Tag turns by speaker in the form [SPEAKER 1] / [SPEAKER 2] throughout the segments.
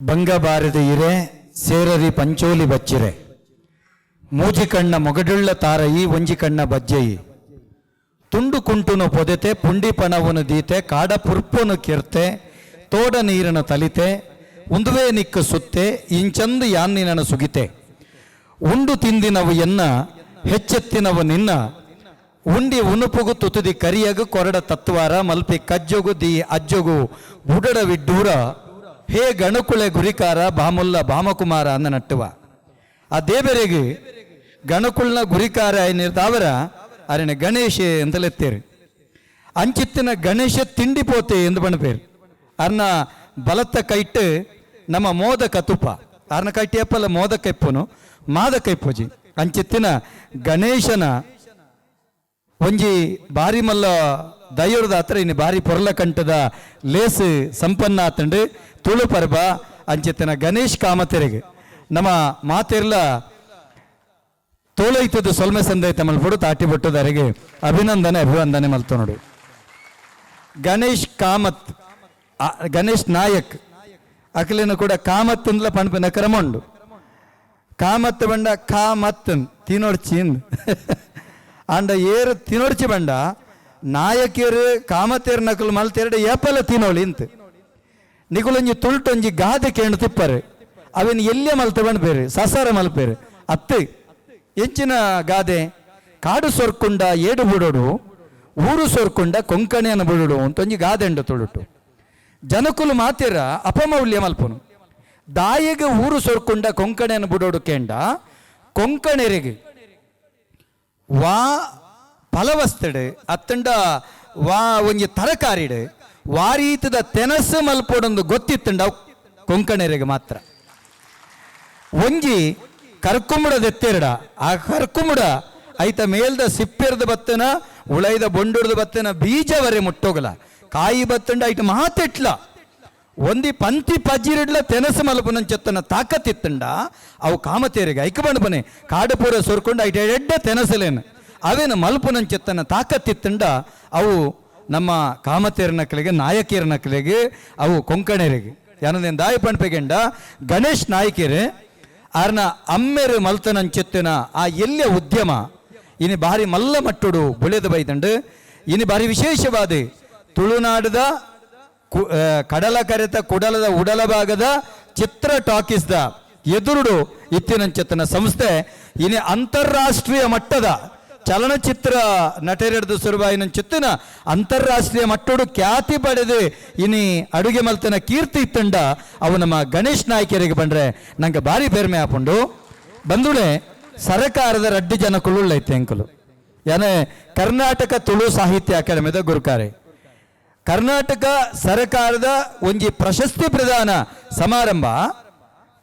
[SPEAKER 1] ಬಂಗಬಾರದ ಇರೆ ಸೇರರಿ ಪಂಚೋಲಿ ಬಚ್ಚಿರೆ ಮೂಜಿ ಕಣ್ಣ ಮೊಗಡುಳ್ಳ ತಾರಯಿ ಒಂಜಿ ಕಣ್ಣ ಬಜ್ಜೆಯಿ ತುಂಡು ಕುಂಟುನು ಪೊದೆತೆ ಪುಂಡಿ ಪಣವುನು ದೀತೆ ಕಾಡ ಪುರ್ಪುನು ಕಿರ್ತೆ ತೋಡ ನೀರನ ತಲಿತೆ ಉಂದುವೇ ನಿಕ್ಕ ಸುತ್ತೆ ಇಂಚಂದು ಯಾನ್ನಿನನ ಸುಗಿತೆ ಉಂಡು ತಿಂದಿನವು ಎನ್ನ ಹೆಚ್ಚೆತ್ತಿನವು ನಿನ್ನ ಉಂಡಿ ಉನುಪುಗು ತುತುದಿ ಕರಿಯಗು ಕೊರಡ ತತ್ವಾರ ಮಲ್ಪಿ ಕಜ್ಜೊಗು the ಅಜ್ಜೊಗು ಬುಡಡ ವಿಡ್ಡೂರ ಹೇ ಗಣಕುಳೆ ಗುರಿಕಾರ ಬಾಮುಲ್ಲ ಬಾಮಕುಮಾರ ಅಂದ ನಟ್ಟುವ. ಆ ದೇವರಿಗೆ ಗಣಕುಳ್ನ ಗುರಿಕಾರ ನಿರ್ದಾವರ ಅರಿನ ಗಣೇಶ ಅಂತಲೆತ್ತೇರು. ಅಂಚಿತ್ತಿನ ಗಣೇಶ ತಿಂಡಿ ಪೋತೆ ಎಂದು ಬಣಪೇರು. ಅರ್ನ ಬಲತ್ತ ಕೈಟ್ಟು ನಮ್ಮ ಮೋದಕ ತುಪ್ಪ, ಅರ್ನ ಕೈಟ್ಟು ಎಪ್ಪಲ್ಲ ಮೋದಕ ಇಪ್ಪನು ಮಾದಕ ಇಪ್ಪೋಜಿ. ಅಂಚಿತ್ತಿನ ಗಣೇಶನ ಒಂಜಿ ಬಾರಿ ಮಲ್ಲ ದೈವರದ ಹತ್ರ ಇನ್ನು ಬಾರಿ ಪೊರ್ಲ ಕಂಠದ ಲೇಸ್ ಸಂಪನ್ನ ಆತಂಡು ತುಳು ಪರ್ಬ. ಅಂಚಿತ್ತಿನ ಗಣೇಶ್ ಕಾಮತೆರಿಗೆ ನಮ್ಮ ಮಾತೆರ್ಲ ತೋಳೈತದ್ದು ಸೊಲ್ಮೆ ಸಂದೈತ ಮಲ್ಪಡು ತಾಟಿ ಬೊಟ್ಟುದರಿಗೆ ಅಭಿನಂದನೆ ಅಭಿವಂದನೆ ಮಲ್ತೋನುಡು. ಗಣೇಶ್ ಕಾಮತ್, ಗಣೇಶ್ ನಾಯಕ್ ಅಕಲಿನ ಕೂಡ ಕಾಮತ್ ಅಂದ್ಲ ಪಣಪಿನ ಕ್ರಮ ಉಂಡು. ಕಾಮತ್ ಬಂಡ ಕಾಮತ್ ತಿನೊಡ್ಚಿ ಅಂಡ ಏರು ತಿನೊಡ್ಚಿ ಬಂಡ ನಾಯಕಿಯರು ಕಾಮತೇರು ನಕಲು ಮಲ್ತೆರಡು ಏಪಲ ತಿನೋಳಿ ಇಂತ ನಿಕುಲೊಂಜಿ ತುಳ್ಟೊಂಜಿ ಗಾದೆ ಕೇಣು ತಿಪ್ಪರು ಅವೇನು ಎಲ್ಲೇ ಮಲ್ತ ಬಂಡ್ಪೇರು ಸಸಾರ ಮಲ್ಪೇರು ಅತ್ತು ಎಂಚಿನ ಗಾದೆ ಕಾಡು ಸೊರ್ಕುಂಡ ಏಡು ಬುಡೋಡು ಊರು ಸೊರ್ಕುಂಡ ಕೊಂಕಣಿಯನ್ನು ಬುಡೋಡು ಅಂತ ಒಂಜಿ ಗಾದೆ ಉಂಡು ತುಳುಟು. ಜನಕುಲು ಮಾತಿರ ಅಪಮೌಲ್ಯ ಮಲ್ಪನು ದಾಯಿಗೆ ಊರು ಸೊರ್ಕುಂಡ ಕೊಂಕಣಿಯನ್ನು ಬುಡೋಡು ಕೇಂಡ ಕೊಂಕಣರಿಗೆ ವಾ ಫಲವಸ್ತಡು ಅತ್ತಂಡ ವಾ ಒಂಜಿ ತರಕಾರಿಡು ವಾರೀತದ ತೆನಸು ಮಲ್ಪೊಡೊಂದು ಗೊತ್ತಿತ್ತಂಡ ಕೊಂಕಣರಿಗೆ ಮಾತ್ರ. ಒಂಜಿ ಕರ್ಕುಂಬುಡ ದೆತ್ತೆರಡ ಆ ಕರ್ಕುಂಬುಡ ಐತ ಮೇಲ್ದ ಸಿಪ್ಪೆರ್ದ ಬತ್ತನ ಉಳೈದ ಬೊಂಡುಡ್ದ ಬತ್ತನ ಬೀಜವರೆ ಮುಟ್ಟೋಗಲ ಕಾಯಿ ಬತ್ತಂಡ ಐಟ ಮಾತೆಟ್ಲ ಒಂದಿ ಪಂತಿ ಪಜ್ಜಿರಡ್ಲ ತೆನಸು ಮಲ್ಪುನಂಚತ್ತನ ತಾಕತ್ತಿತ್ತಂಡ ಅವು ಕಾಮತೇರಿಗೆ ಐಕ ಬಣ್ಣಪನೆ ಕಾಡು ಪೂರ ಸೊರ್ಕೊಂಡು ಐಟ ಎಡ್ಡೆ ತೆನಸಲೇನು ಅವೇನು ಮಲ್ಪುನಂಚತ್ತನ ತಾಕತ್ತಿತ್ತಂಡ ಅವು ನಮ್ಮ ಕಾಮತೇರ ನಕಲಿಗೆ ನಾಯಕಿಯರ ನಕಲಿಗೆ ಅವು ಕೊಂಕಣರಿಗೆ ಯಾನಂದೇನು ದಾಯಿ ಪಣ್ಪೆಗೆಂಡ ಗಣೇಶ್ ನಾಯಕಿಯರು ಆರ್ನ ಅಮ್ಮೆರು ಮಲ್ತನಂಚೆತ್ತಿನ ಆ ಎಲ್ಲೆ ಉದ್ಯಮ ಇನಿ ಬಾರಿ ಮಲ್ಲ ಮಟ್ಟುಡು ಬುಳೆದು ಬೈದಂಡು. ಇನಿ ಬಾರಿ ವಿಶೇಷವಾದ ತುಳುನಾಡದ ಕಡಲ ಕರೆತ ಕುಡಲದ ಉಡಲ ಭಾಗದ ಚಿತ್ರ ಟಾಕೀಸ್ದ ಎದುರುಡು ಇತ್ತಿನಂಚೆತ್ತನ ಸಂಸ್ಥೆ ಇನಿ ಅಂತಾರಾಷ್ಟ್ರೀಯ ಮಟ್ಟದ ಚಲನಚಿತ್ರ ನಟರೆಡ್ದು ಸುರುಬಾಯಿನಂಚೆತ್ತಿನ ಅಂತಾರಾಷ್ಟ್ರೀಯ ಮಟ್ಟಡು ಖ್ಯಾತಿ ಪಡೆದು ಇನಿ ಅಡುಗೆ ಮಲ್ತನ ಕೀರ್ತಿ ಇತ್ತಂಡ ಅವು ನಮ್ಮ ಗಣೇಶ್ ನಾಯ್ಕರಿಗೆ ಬಂದ್ರೆ ನಂಗೆ ಭಾರಿ ಪೆರ್ಮೆ ಆಪುಂಡು. ಬಂದುಳೆ ಸರಕಾರದ ರಡ್ಡಿ ಜನ ಕುಳ್ಳುಳ್ಳೈತೆ ಅಂಕಲು ಯಾನೆ ಕರ್ನಾಟಕ ತುಳು ಸಾಹಿತ್ಯ ಅಕಾಡೆಮಿದ ಗುರುಕಾರೆ ಕರ್ನಾಟಕ ಸರ್ಕಾರದ ಒಂಜಿ ಪ್ರಶಸ್ತಿ ಪ್ರದಾನ ಸಮಾರಂಭ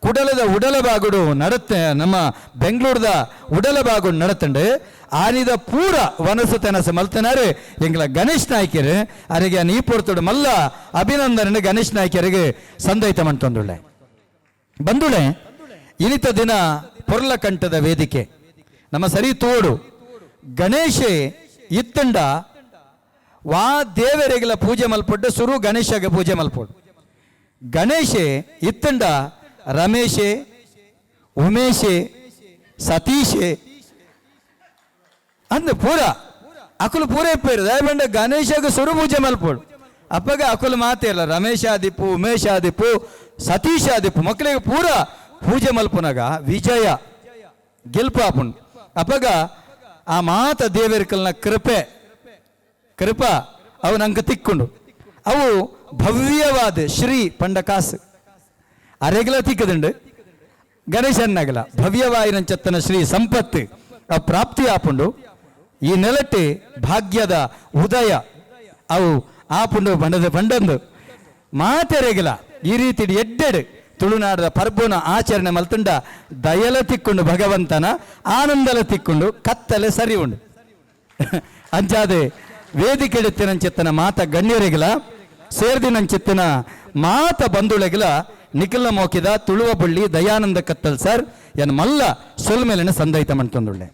[SPEAKER 1] ಕುಡಲದ ಉಡಲ ಬಾಗುಡು ನಡತ್ತೆ ನಮ್ಮ ಬೆಂಗಳೂರದ ಉಡಲ ಬಾಗುಡು ನಡತಂಡು ಆನಿದ ಪೂರ ವನಸು ತೆನಸು ಮಲ್ತನಾರು ಎಂಗ್ಲ ಗಣೇಶ್ ನಾಯ್ಕರು ಅರಿಗೆ ನೀ ಪೊರ್ತುಡು ಮಲ್ಲ ಅಭಿನಂದನೆ ಗಣೇಶ್ ನಾಯ್ಕರಿಗೆ ಸಂದೈತ ಮಂತೊಂದುಳ್ಳೆ. ಬಂದುಳೆ ಇನಿತ ದಿನ ಪೊರ್ಲಕಂಠದ ವೇದಿಕೆ ನಮ್ಮ ಸರಿ ತೋಡು ಗಣೇಶೆ ಇತ್ತಂಡ ವಾ ದೇವರಿಗೆಲ್ಲ ಪೂಜೆ ಮಲ್ಪೊಡ್ಡು ಸುರು ಗಣೇಶಗೆ ಪೂಜೆ ಮಲ್ಪೊಡು. ಗಣೇಶೆ ಇತ್ತಂಡ ರಮೇಶೆ ಉಮೇಶೆ ಸತೀಶೆ ಅಂದ್ ಪೂರ ಅಕುಲು ಪೂರ ಇಪ್ಪೇರು ದಯಬಂಡ ಗಣೇಶಗೆ ಸುರು ಪೂಜೆ ಮಲ್ಪೊಡು. ಅಪ್ಪಗ ಅಕುಲು ಮಾತೇ ಇಲ್ಲ ರಮೇಶ ಆದಿಪ್ಪು ಉಮೇಶ ಆದಿಪ್ಪು ಸತೀಶ ಆದಿಪ್ಪು ಮಕ್ಕಳಿಗೆ ಪೂರ ಪೂಜೆ ಮಲ್ಪುನಗ ವಿಜಯ ಗೆಲ್ಪಾಪುಂಡು. ಅಪ್ಪಗ ಆ ಮಾತ ದೇವರಿಕಲ್ನ ಕೃಪೆ ಕೃಪಾ ಅವು ನಂಗೆ ತಿಕ್ಕೊಂಡು ಅವು ಭವ್ಯವಾದ ಶ್ರೀ ಪಂಡ ಕಾಸು ಅರೆಗಲ ತಿಕ್ಕದುಂಡು ಗಣೇಶನ್ನಾಗಲ ಭವ್ಯವಾಯಿನಂಚತ್ತನ ಶ್ರೀ ಸಂಪತ್ತು ಅವು ಪ್ರಾಪ್ತಿ ಆಪುಂಡು. ಈ ನೆಲಟ್ಟಿ ಭಾಗ್ಯದ ಉದಯ ಅವು ಆಪುಂಡು ಬಂಡದ ಬಂಡಂದು ಮಾತೆರೆಗಲ ಈ ರೀತಿ ಎಡ್ಡೆಡು ತುಳುನಾಡದ ಪರ್ಬುನ ಆಚರಣೆ ಮಲ್ತುಂಡ ದಯಲ ತಿಕ್ಕೊಂಡು ಭಗವಂತನ ಆನಂದಲ ತಿಕ್ಕೊಂಡು ಕತ್ತಲೆ ಸರಿ ಉಂಡು. ಅಂಚಾದೆ ವೇದಿಕೆಡೆತ್ತಿನಂచెತ್ತನ ಮಾತ ಗಣ್ಯರಿಗಲ ಸೇರ್ದಿನಂచెತ್ತಿನ ಮಾತ ಬಂಧುಳೆಗಲ ನಿಖಿಲ ಮೋಕಿದ ತುಳುವ ಬಳ್ಳಿ ದಯಾನಂದ ಕತ್ತಲ್ ಸರ್ ಎನ್ ಮಲ್ಲ ಸೊಲ್ಮೇಲಿನ ಸಂದೈತ ಮಂತೊಂದುಳ್ಳೆ.